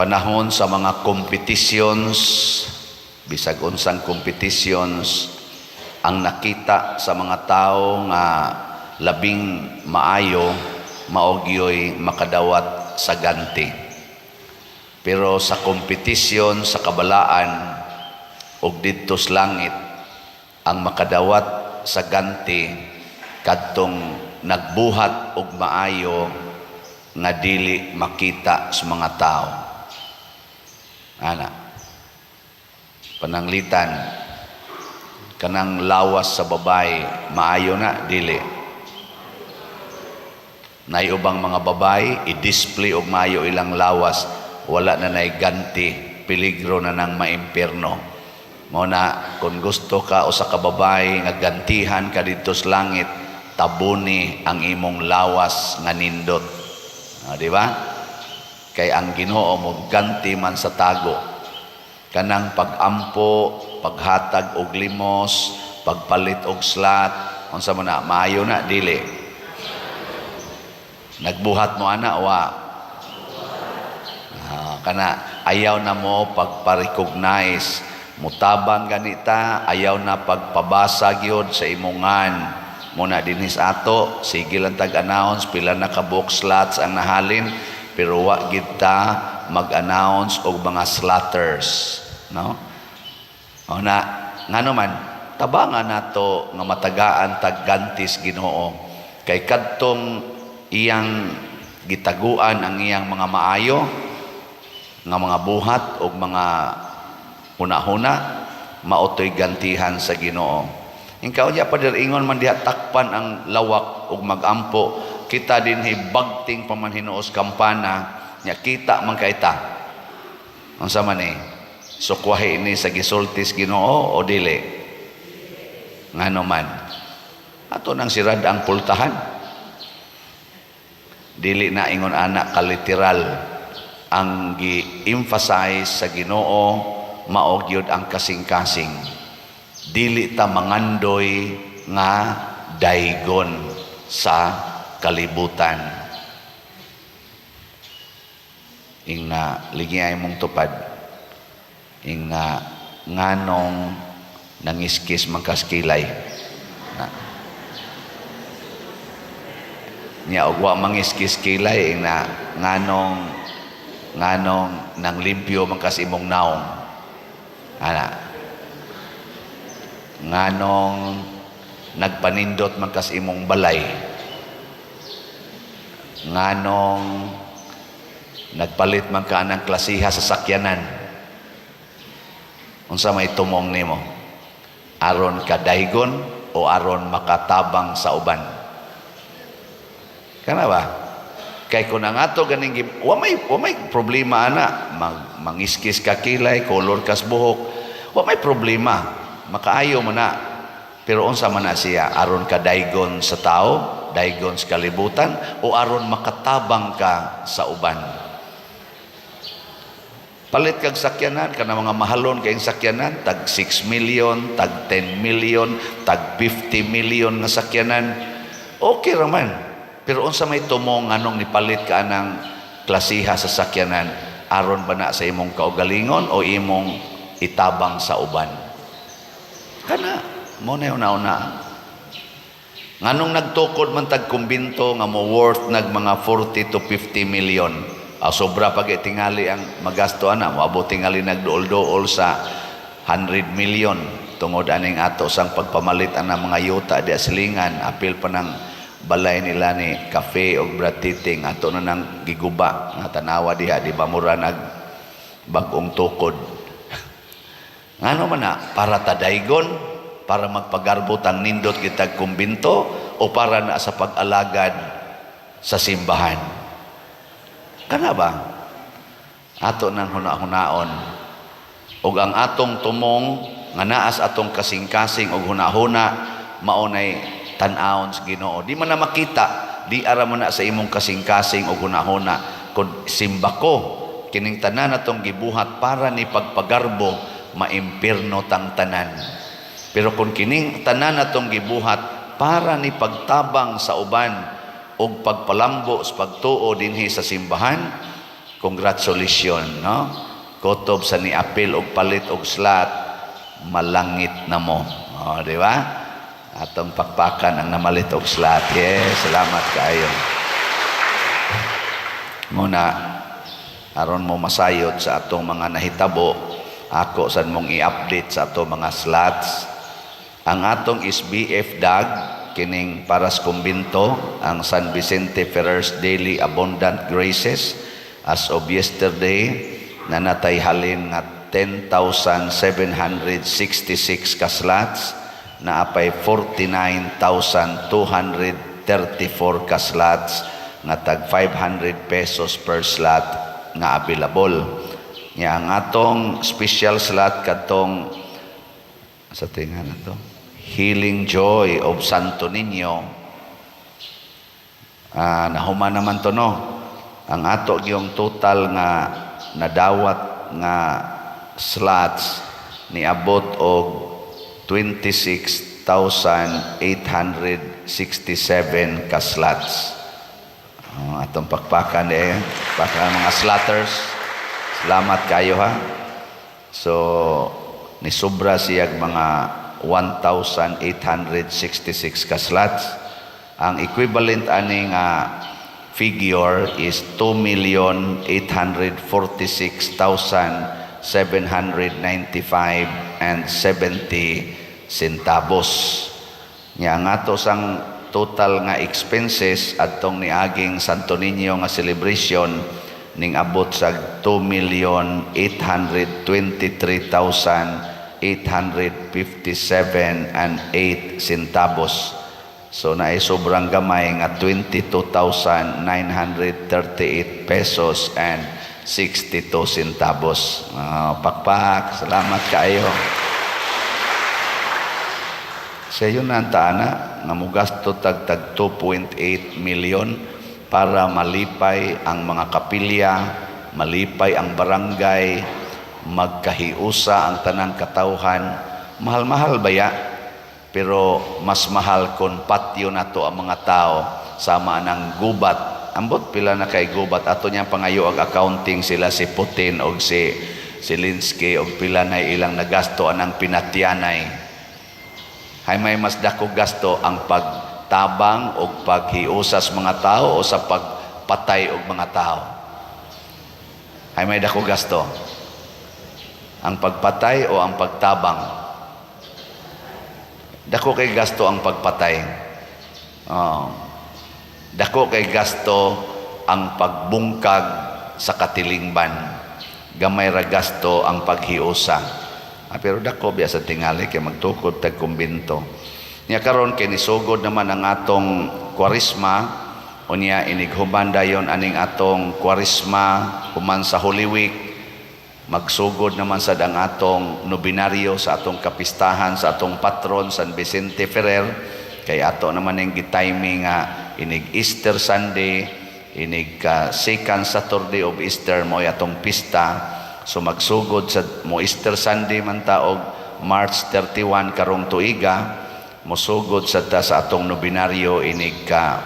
Panahon sa mga competitions, bisag unsang competitions, ang nakita sa mga tao nga labing maayo, mao gyoy makadawat sa ganti. Pero sa kompetisyon sa kabalaan ug didto sa langit, ang makadawat sa ganti kadtong nagbuhat og maayo nga dili makita sa mga tao. Ana. Pananglitan, kanang lawas sa babae, maayo na, dili? Nay ubang mga babae i-display og maayo ilang lawas, wala na nay ganti, peligro na nang maimpierno. Mao na kung gusto ka usa ka babae nga gantihan ka didto sa langit, tabuni ang imong lawas nga nindot. Ah, di ba? Kay ang Ginoo mo ganti man sa tago. Kanang pag-ampo, paghatag og limos, pagpalit og slot, unsa man na, maayo na, dili? Nagbuhat mo ana, wa? Ah, kana ayaw na mo pagpa-recognize, mutabang ganita, ayaw na pagpabasa gyud sa imongan mo na dinhi sa ato. Sige lang tag-announce pila na ka book slots ang nahalin, pero wa gid ta mag-announce og mga slotters, no? O na ngano man, tabangan nato nga matagaan tag ganti sa Ginoo, kay kadtong iyang gitaguan ang iyang mga maayo nga mga buhat o mga huna-huna, mao to'y gantihan sa Ginoo. Inkaw niya, Pader, ingon man diha, takpan ang lawak ug magampo. Kita dinhi, bagting pa man hinuos kampana nya, kita man kay ta. Unsa man ni? Sukwahi ini sa gisultis Ginoo o dili? Ngano man? Ato nang sirad ang pultahan. Dili na ingon ana kaliteral. Ang gi-emphasize sa Ginoo, mao gyud ang kasing-kasing. Dili ta mangandoy nga daygon sa kalibutan. Ingna, ligi ay mong tupad. Ingna, nganong nangiskis man kas kilay na? Nya og wa mangiskis kilay, ingna, nganong nang limpyo man kas imong naong? Ana, nganong nagpanindot man kas imong balay? Nganong nagpalit man ka ng klasiha sa sakyanan? Unsa may tumong nimo? Aron kadaygon o aron makatabang sa uban? Kana ba? Kay kung ang ato ganing wa may problema ana, mangiskis ka kilay, color kas buhok, wa may problema, makaayo man na. Pero unsa man na siya? Aron kadaygon sa tao, daygon sa kalibutan, o aron makatabang ka sa uban? Palit kag sakyanan, kana mga mahalon kayong sakyanan, tag 6 million, tag 10 million, tag 50 million nga sakyanan. Okay raman. Pero unsa may tumong, anong nipalit ka anang klasiha sa sakyanan? Aron ba na sa imong kaugalingon o imong itabang sa uban? Kana, mao na una-una. Nganong nagtukod man tag kumbinto nga mo worth nag mga 40 to 50 million? Ah, sobra pag tingali ang magasto ana, moabot tingali nagduol-duol sa 100 million tungod aning ato sang pagpamalit ang mga yuta diya silingan, apil pa ng balay nila ni Cafe og Bratiting, ato na nang giguba nga tanawa diha, di ba mura nag bag-ong tukod? Ngano man na? Para tadaygon, para magpagarbot ang nindot kitag kumbinto, o para na sa pag-alagad sa simbahan? Kana ba? Ato nang huna-hunaon. Ug ang atong tumong nga naas atong kasing-kasing og hunahuna, mao nay tan-awon sa Ginoo. Di man na makita, di ara mo na sa imong kasing-kasing og hunahuna. Kung simba ko, kining tanan atong gibuhat para ni pagpagarbo, maimpirno tang tanan. Pero kung kining tanan atong gibuhat para ni pagtabang sa uban ug pagpalambo sa pagtuo dinhi sa simbahan, Congratulations, no? Kutob sa niapil og palit og slot, malangit na mo. Oh, di ba? Atong pakpakan ang namalit og slot. Yes, salamat kaayo. Muna, aron mo masayod sa atong mga nahitabo, ako san mong i-update sa atong mga slots. Ang atong SBF DAG, kining para sa kumbinto, ang San Vicente Ferrer's Daily Abundant Graces, as of yesterday, nanatay halin nga 10,766 ka slots, naapay 49,234 ka slots nga tag 500 pesos per slot nga available. Nya ang atong special slot, kadtong sa tinga na to, Healing Joy of Santo Niño. Ah, nahuman naman to, no? Ang ato yung total nga nadawat nga slots niabot og 26,867 ka slots. Oh, atong pakpakan eh. Pakpakan mga slotters. Salamat kayo ha. So, nisobra siyag mga 1,866 ka slots. Ang equivalent ani nga figure is 2,846,795 and 70 centavos. Nya ang ato sang total nga expenses adtong niaging Santo Niño nga celebration ning abot sa 2,823,857 and 8 centavos. So naay sobrang gamay nga 22,938 pesos and 62 centavos. Ah, pakpak, salamat kaayo. Sa yun na ang taana, nga mugasto tag tag 2.8 million para malipay ang mga kapilya, malipay ang barangay, magkahiusa ang tanang katawhan. Mahal-mahal ba ya? Pero mas mahal kung patyo na to ang mga tao sama ng gubat. Ambot pila na kay gubat. Ato niyang pangayo ang accounting sila si Putin og si Zelensky og pila na ilang nagasto anang pinatyanay. Hay may mas dako gasto, ang pagtabang o paghiusas mga tao o sa pagpatay og mga tao? Hay may dako gasto? Ang pagpatay o ang pagtabang? Dako kay gasto ang pagpatay. Oh. Dako kay gasto ang pagbungkag sa katilingban. Gamay ra gasto ang paghiusa. Ah, pero dako biya sa tingali kay magtukod tag kumbinto. Nya karon kay nisugod naman ang atong Kwaresma, unya inighuman dayon aning atong Kwaresma, human sa Holy Week, magsugod naman sad ang atong nobinaryo sa atong kapistahan sa atong patron San Vicente Ferrer, kay ato naman ning gitiming nga inig Easter Sunday, inig ka second Saturday of Easter mo atong pista. So magsugod sa mo Easter Sunday man ta og March 31 karong tuiga, mosugod sa ta sa atong nobinaryo inig ka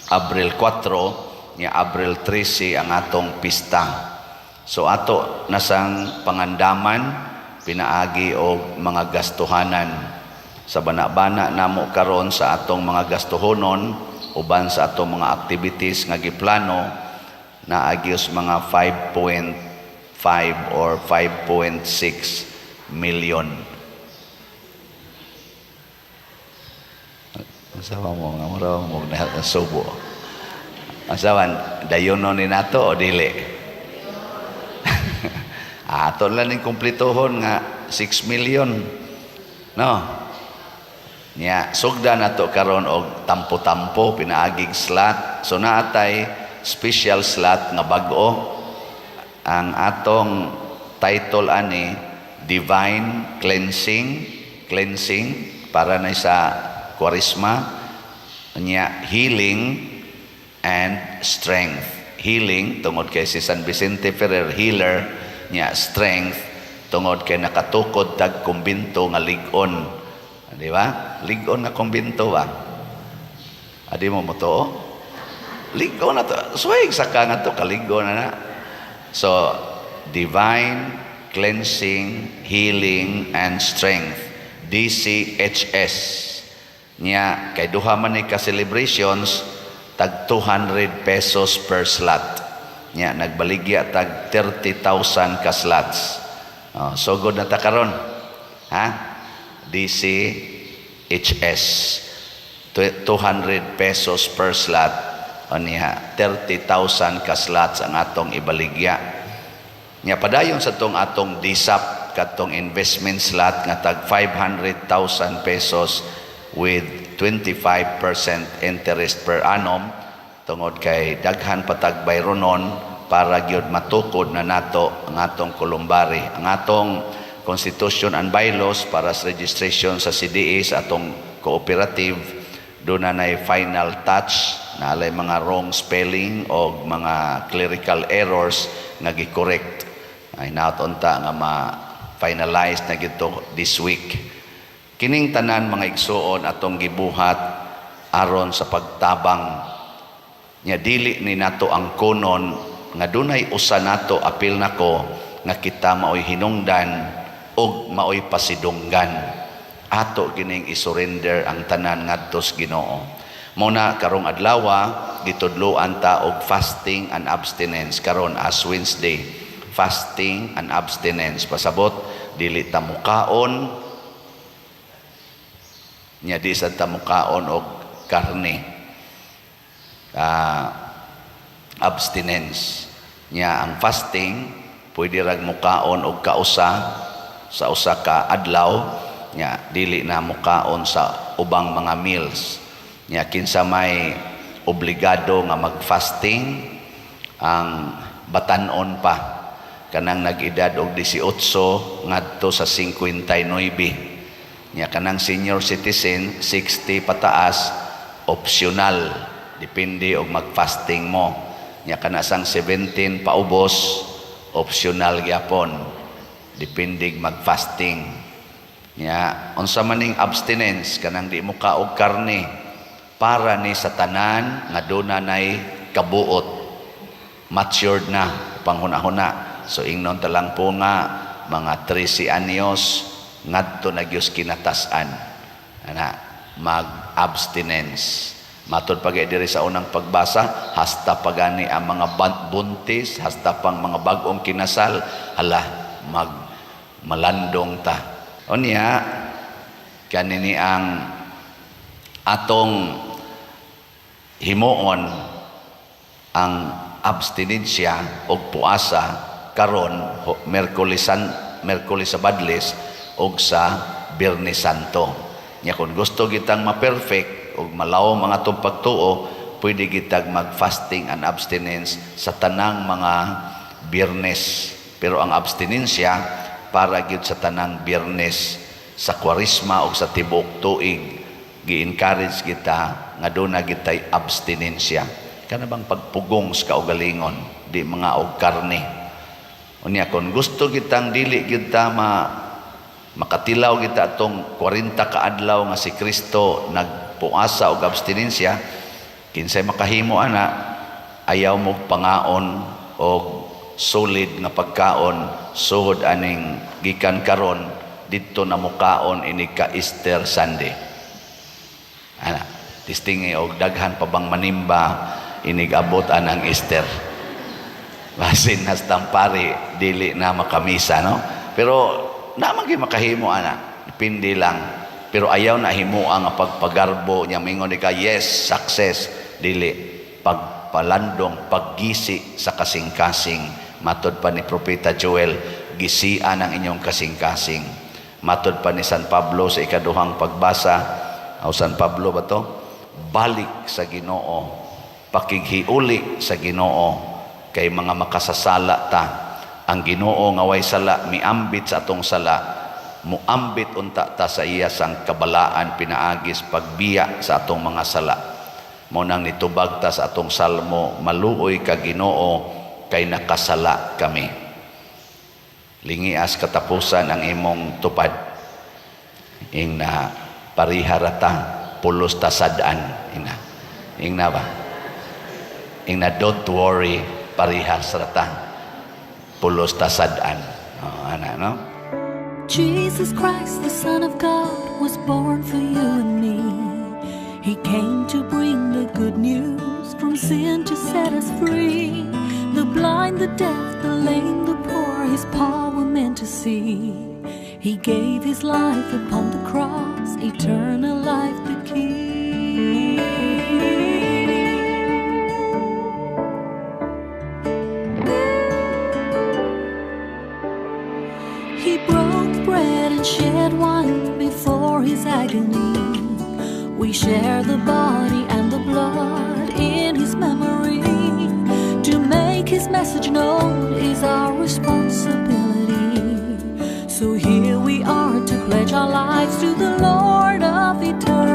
Abril 4, nya Abril 13 ang atong pista. So ato nasang pangandaman pinaagi og mga gastuhanan. Sa bana-bana namo karon sa atong mga gastuhonon uban sa atong mga activities nga giplano, naagios mga 5.5 or 5.6 million. Asawa mo nga mura mo na subo. Asawan, dayono ni nato o dili? Ato lang ning kumpletohon nga 6 million. No? Nya sugda nato karon og tampo-tampo pinaagig slot. So naatay special slot nga bag-o. Ang atong title ani, Divine Cleansing, cleansing para na sa Kwaresma, nya healing and strength. Healing tungod kay si San Vicente Ferrer healer, nya strength tungod kay nakatukod tag kumbinto nga lig-on. Di ba? Lig-on nga kumbinto ba? Adi mo mo to? Lig-on na to. Suway sa ka nga to, kalig-on na na. So, Divine Cleansing, Healing, and Strength. DCHS. Nya, kay duha man ni ka celebrations, tag 200 pesos per slot. Nya, nagbaligya tag 30,000 ka slots. Oh, sugod na ta karon. Ha? DCHS. 200 pesos per slot. O niya, 30,000 ka slots ang atong ibaligya. Nya padayon sa tong atong DSAP, katong investment slot nga tag 500,000 pesos with 25% interest per annum, tungod kay daghan patag bayronon para gyud matukod na nato ang atong columbary, ang atong constitution and bylaws para sa registration sa CDA sa atong cooperative. Doon na nay final touch na alay mga wrong spelling o mga clerical errors nga gi-correct ay naton ta nga ma-finalize na gito this week. Kining tanan, mga igsuon, atong gibuhat aron sa pagtabang nya dili ni nato ang kunon nga dunay usa nato apil nako nga kita maoy hinungdan ug maoy pasidunggan. Ato gining isurrender ang tanan ngadto sa Ginoo. Mo na karong adlawa gitudloan ta og fasting and abstinence karon as Wednesday. Fasting and abstinence, pasabot dili ta mukaon nya di sad ta mukaon og karne. Abstinence nya ang fasting, pwede rag mukaon og kausa sa usa ka adlaw nya dili na mukaon sa ubang mga meals. Nya kinsa may obligado nga mag-fasting, ang batanon pa, kanang nag-edad og 18 ngadto sa 59. Nya kanang senior citizen, 60 pataas, optional, depende og mag-fasting mo. Nya kana sang 17 paubos, optional gyapon, depende mag-fasting. Nya unsa man ning abstinence? Kanang di mo kaog karne, para ni sa tanan nga duna nay kabuot, matured na panghuna-huna. So ingnon ta lang po nga mga 13 anyos ngadto na gyud kinatasan ana mag-abstinence. Matod pa diri sa unang pagbasa, hasta pagani ang mga buntis, hasta pang mga bag-ong kinasal, hala, mag malandong ta. Unya kanini ang atong himuon, ang abstinensya og puasa karon Merkulis San Merkulis sa Badlis og sa Biyernes Santo. Nya kung gusto gitang ma-perfect og malawom ang atong pagtuo, pwede gitag mag-fasting and abstinence sa tanang mga Biyernes. Pero ang abstinensya para gyud sa tanang Biyernes sa Kwaresma o sa tibuok tuig, gi-encourage kita nga duna gitay abstinensya. Kana bang pagpugong sa kaugalingon, di mga og karne. Unya kung gusto kitang dili kita makatilaw kita atong 40 ka adlaw nga si Kristo nagpuasa og abstinensya, kinsay makahimo ana, ayaw mo pangaon og solid nga pagkaon suhod aning gikan karon didto na mukaon inig ka Easter Sunday. Ana, testingi og daghan pa bang manimba inig abot anang Easter. Basin hastang pari dili na makamisa, no? Pero naman gyud makahimo ana, depende lang. Pero ayaw na himo ang pagpagarbo nya mingon ka, "Yes, success." Dili pagpalandong, paggisi sa kasing-kasing. Matod pa ni Propeta Joel, gisian ang inyong kasing-kasing. Matod pa ni San Pablo sa ikaduhang pagbasa, aw San Pablo ba to? Balik sa Ginoo, pakighiuli sa Ginoo kay mga makasasala ta. Ang Ginoo nga way sala miambit sa atong sala, muambit unta ta sa iya sang kabalaan pinaagis pagbiya sa atong mga sala. Mo nang nitubag ta sa atong salmo, "Maluoy ka, Ginoo, kay nakasala kami." Lingias katapusan ang imong tupad. Ing na pariharata pulos ta sad-an ina. Ing na ba? Ing na, don't worry, parihas rata. Pulos ta sad-an. Oh, ana, no? Jesus Christ, the Son of God, was born for you and me. He came to bring the good news, from sin to set us free. The blind, the deaf, the lame, the poor, his power meant to see. He gave his life upon the cross, eternal life the key. He broke bread and shed wine before his agony. We share the body and the blood in his memory. To make his message known is our responsibility. So here we are to pledge our lives to the Lord of eternity.